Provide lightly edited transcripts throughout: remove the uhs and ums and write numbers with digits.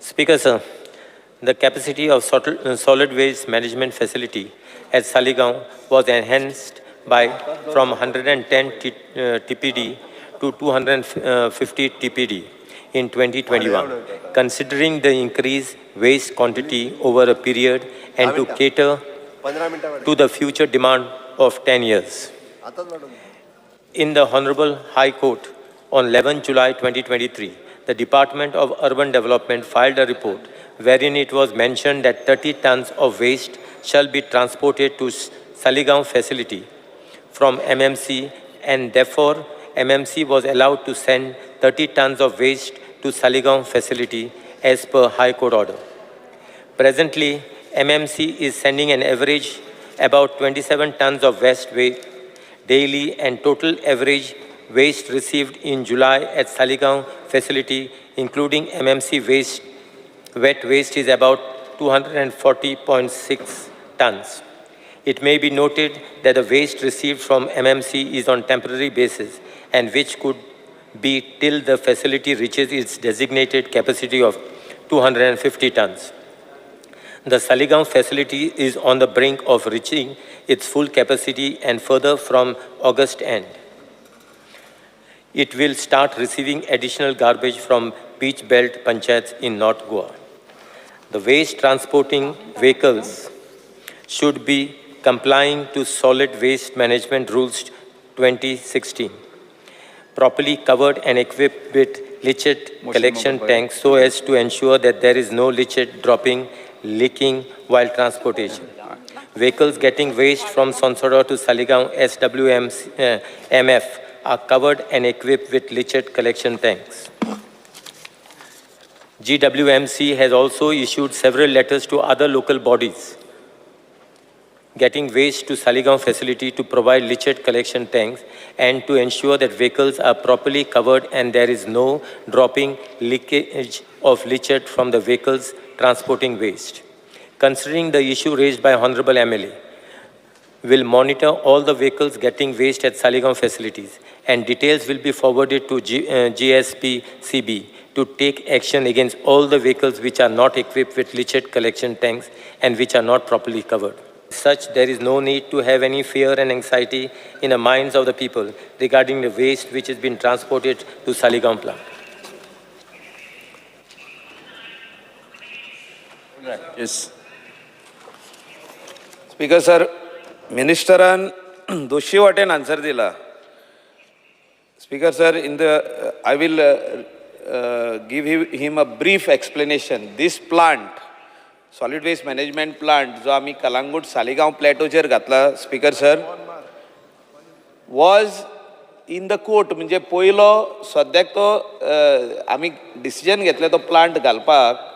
Speaker, sir, the capacity of solid waste management facility at Saligao was enhanced by from 110 TPD to 250 TPD in 2021, considering the increased waste quantity over a period and to cater पंधरा मिनिटां to the future demand of 10 years. आतांच वाडून. In the Honorable High Court on 11 July 2023, the Department of Urban Development filed a report wherein it was mentioned that 30 tons of waste shall be transported to Saligao facility from MMC, and therefore MMC was allowed to send 30 tons of waste to Saligao facility as per High Court order. Presently, MMC is sending an average about 27 tons of waste daily, and total average waste received in July at Saligao facility, including MMC waste, wet waste, is about 240.6 tons. It may be noted that the waste received from MMC is on temporary basis and which could be till the facility reaches its designated capacity of 250 tons. The Saligao facility is on the brink of reaching its full capacity, and further from August end, it will start receiving additional garbage from beach belt panchayats in North Goa. The waste transporting vehicles should be complying to Solid Waste Management Rules 2016, properly covered and equipped with leachate collection tanks so as to ensure that there is no leachate dropping, leaking while transportation. Vehicles getting waste from Sonsodo to Saligao SWM MF are covered and equipped with leachate collection tanks. GWMC has also issued several letters to other local bodies getting waste to Saligao facility to provide leachate collection tanks and to ensure that vehicles are properly covered and there is no dropping, leakage of leachate from the vehicles transporting waste. Considering the issue raised by Honorable MLA, will monitor all the vehicles getting waste at Saligao facilities, and details will be forwarded to GSPCB to take action against all the vehicles which are not equipped with leachate collection tanks and which are not properly covered. Such, there is no need to have any fear and anxiety in the minds of the people regarding the waste which has been transported to Saligao plant. Yes. Speaker sir, मिनिस्टरान दोशी वाटेन answer दिला. Speaker sir, in the I will give him a brief explanation. This plant, solid waste management plant जो आमी कलांगूट सालिगांव प्लॅटोचेर घातला, Speaker sir, was in the court. म्हणजे पयलो सद्याक तो आमी डिसिजन घेतलें तो प्लांट घालपाक.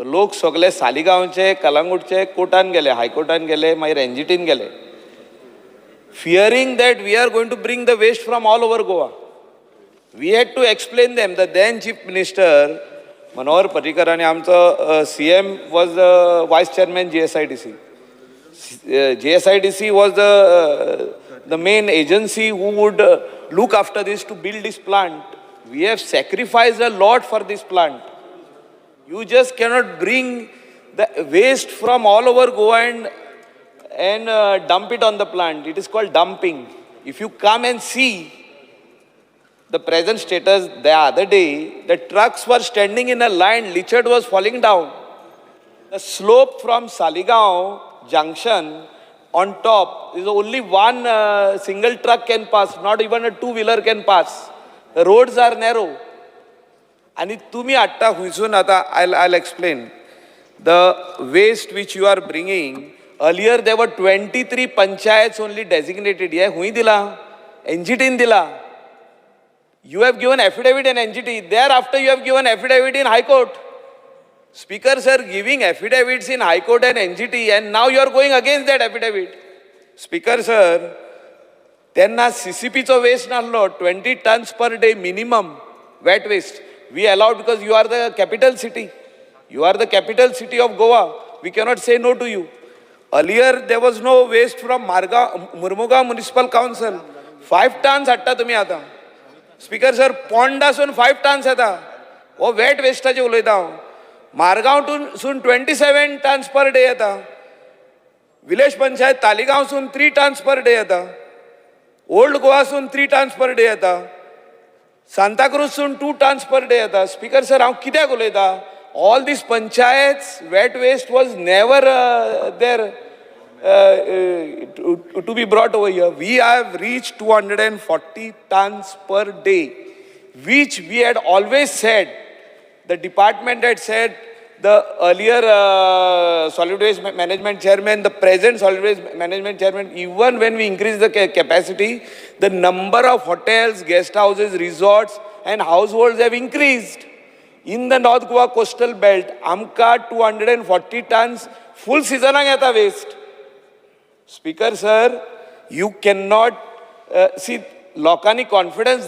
लोक सगळे सालिगांवचे, कलांगूटचे कोर्टान गेले, हायकोर्टान गेले, मागीर एनजीटीन गेले, fearing that we are going to bring the waste from all over Goa. We had to explain them. The then Chief Minister Manohar Parrikar आणि आमचो CM was the vice chairman GSIDC. GSIDC was the main agency who would look after this to build this plant. We have sacrificed a lot for this plant. You just cannot bring the waste from all over Goa and dump it on the plant. It is called dumping. If you come and see the present status, the other day, the trucks were standing in a line, leachate was falling down. The slope from Saligao junction on top is only one single truck can pass, not even a two-wheeler can pass. The roads are narrow. आणि तुम्ही हाडटा हुंयसून आतां I explain the waste which you are bringing. Earlier there were 23 panchayats only designated. हे हुंय दिला? एनजीटीन दिला. You have given affidavit in NGT. Thereafter you have given affidavit in High Court. Speaker sir, giving affidavits in High Court and NGT, and now you are going against that affidavit. Speaker sir, तेन्ना सीसीपीचो waste नासलो. 20 tons per day minimum wet waste we allowed because you are the capital city. You are the capital city of Goa. We cannot say no to you. Earlier there was no waste from Marga Mormugao municipal council. 5 tons हाडटा तुमी आतां. Speaker sir, पोंडासून five tons येता. हो wet वेस्टाचे उलयता हांव. मारगांवसून 27 tons per day येता. विलेज पंचायत तालिगांवसून 3 टन्स पर डे येता. ओल्ड गोवासून 3 टन्स पर डे येता. सांताक्रूजसून 2 टन्स पर डे येता. स्पीकर सर, हांव कित्याक उलयता? All these panchayats wet waste was never there to be brought over here. We have reached 240 tons per day, which we had always said, the department had said, the earlier solid waste management chairman, the present solid waste management chairman, even when we increase the capacity, the number of hotels, guest houses, resorts and households have increased. In the North Goa coastal belt, आमकां 240 tons full season येता waste. Speaker sir, you cannot see, लोकांनी confidence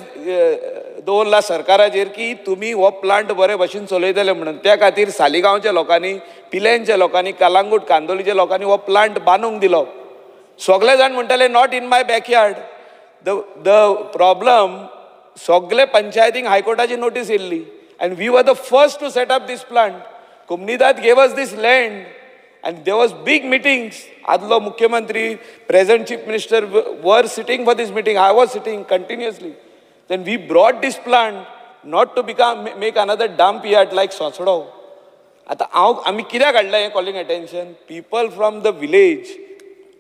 दवरला सरकाराचेर की तुमी हो plant बरे भशेन चलयतले म्हणून. त्या खातीर सालिगांवच्या लोकांनी, पिलेंच्या लोकांनी, कलांगूट कांदोलीच्या लोकांनी हो प्लांट बांदूंक दिलो. सगळे जाण म्हणटाले, "Not in my backyard." The problem, सगळे पंचायतींक हायकोर्टाची नोटीस येयल्ली and we were the first to set up this plant. Comunidade gave us this land and there was big meetings. आदलो मुख्यमंत्री, present chief minister were sitting for this meeting. I was sitting continuously. Then we brought this plant not to become make another dump yard like Sonsodo. आतां हांव आमी कित्याक हाडलें हें calling attention? People from the village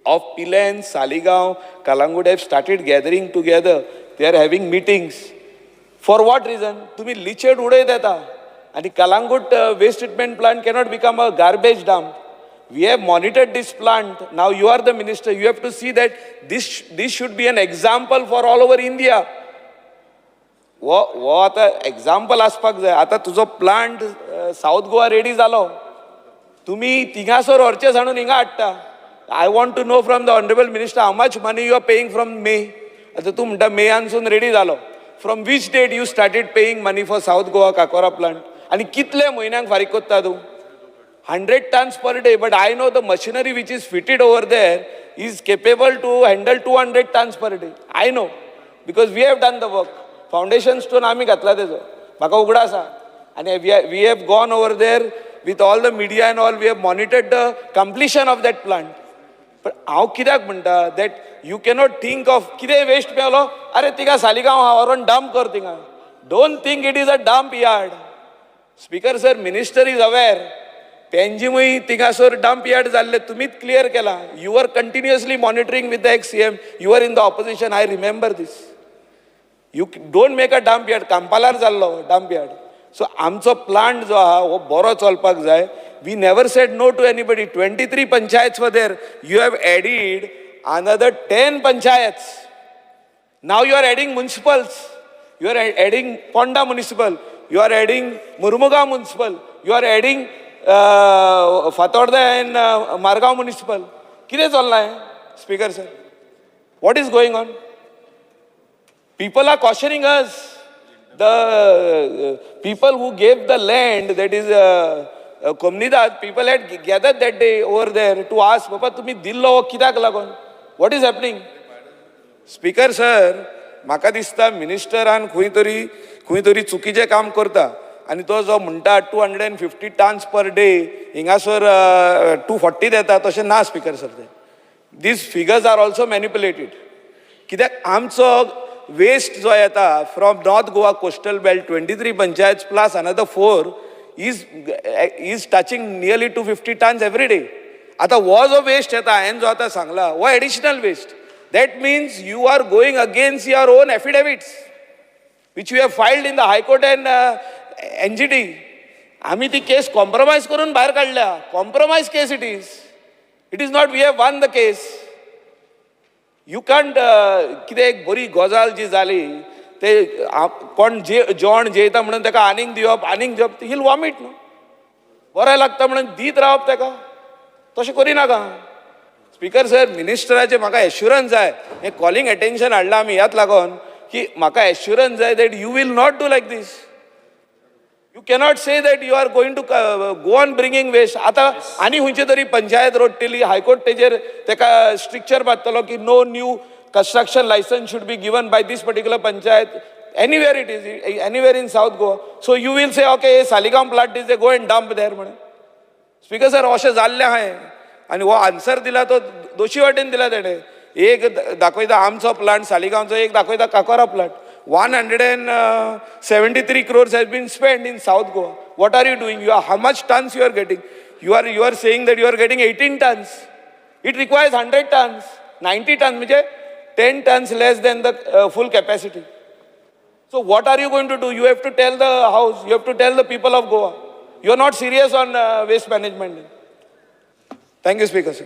of Pilerne, Saligao, Calangute have started gathering together. They are having meetings. For what reason? तुम्ही लिचेट उडयत येता आनी Calangute waste treatment plant cannot become a garbage dump. We have monitored this plant. Now you are the minister. You have to see that this should be an example for all over India. हो हो आतां example आसपाक जाय. आतां तुजो plant south Goa ready जालो, तुमी थिंगासर व्हरचे सांडून हिंगा हाडटा. I want to know from the honourable minister, how much money you are paying from May? आतां तूं म्हणटा मेयानसून रेडी जालो. From which date you started paying money for South Goa Cacora plant आनी कितले म्हयन्यांक फारीक कोत्ता तूं? 100 tons per day, but I know the machinery which is fitted over there is capable to handle 200 tons per day. I know because we have done the work. Foundation stone आमी घातला तेजो, म्हाका उगडास आसा. आनी we have gone over there with all the media and all. We have monitored the completion of that plant. पण हांव कित्याक म्हणटा that you cannot think of कितें वेस्ट मेवलो, अरे थिंगा सालिगांव आहा, व्हरोन डंप कर थिंगा. Don't think it is a dump yard. Speaker sir, minister is aware. पेंजीमूय थिंगासर dump yard जाल्ले, तुमीच क्लियर केला. You are continuously monitoring with the ex CM. You are in the opposition, I remember this. You don't make a dump yard. कांपालार जाल्लो dump yard. So आमचो plant जो आहा हो बरो चलपाक जाय. We never said no to anybody. 23 panchayats were there. You have added another 10 panchayats. Now you are adding municipals. You are adding Ponda municipal. You are adding Mormugao municipal. You are adding Fatorda and Margao municipal. कितें चल्लां हें, speaker sir? What is going on? People are cautioning us. The people who gave the land, that is Comunidade, people had gathered that day over there to ask, "बाबा, तुम्ही दिल्लो हो कित्याक लागून? What is happening?" Speaker sir, म्हाका दिसता मिनिस्टरान खंय तरी चुकीचें काम करता. आनी तो जो म्हणटा 250 tons per day, हिंगासर 240 येता, तशें ना स्पीकर सर. ते these figures are also manipulated. कित्याक आमचो वेस्ट जो येता from North Goa coastal belt, 23 panchayat plus another four, is touching nearly 250 tons every day. आतां हो जो वेस्ट येता, हांवें जो आतां सांगला, हो additional waste. That means you are going against your own affidavits which you have filed in the High Court and NGT. आम्ही ती केस कॉम्प्रोमायज करून भायर काडल्या. Compromise case it is. It is not we have won the case. You can't. कितें एक बरी गजाल जी जाली, ते कोण जे जेवण जेयता म्हणून ताका आनीक दिवप, आनीक दिवप, हील वॉमिट न्हू. बरें लागता म्हणून दीत रावप ताका, तशें करिनाका. स्पीकर सर, मिनिस्टराचें म्हाका एश्युरन्स जाय. हें कॉलिंग एटेन्शन हाडलां आमी ह्याच लागोन की म्हाका एश्युरन्स जाय that you will not do like this. You cannot say that you are going to go on bringing waste. आतां आनी खंयची तरी पंचायत रोडटली, हायकोर्ट तेजेर तेका स्ट्रिक्चर बांदतलो की no new construction license should be given by this particular panchayat. Anywhere it is, anywhere in South Goa. So you will say, okay, Saligao plant is, go and dump there म्हणून. Speaker sir, अशें जाल्लें आहाय आनी हो answer दिला तो दोशी वाटेन दिला तेणें. एक दाखयता आमचो प्लांट सालिगांवचो, एक दाखयता काकोरा plant. 173 crores has been spend in South Goa. What are you doing? You are, how much tons you are getting? You are saying that you are getting 18 tons. It requires 100 tons, 90 tons, म्हणजे 10 tons less than the full capacity. So what are you going to do? You have to tell the house, you have to tell the people of Goa. You are not serious on waste management. Thank you, Speaker sir.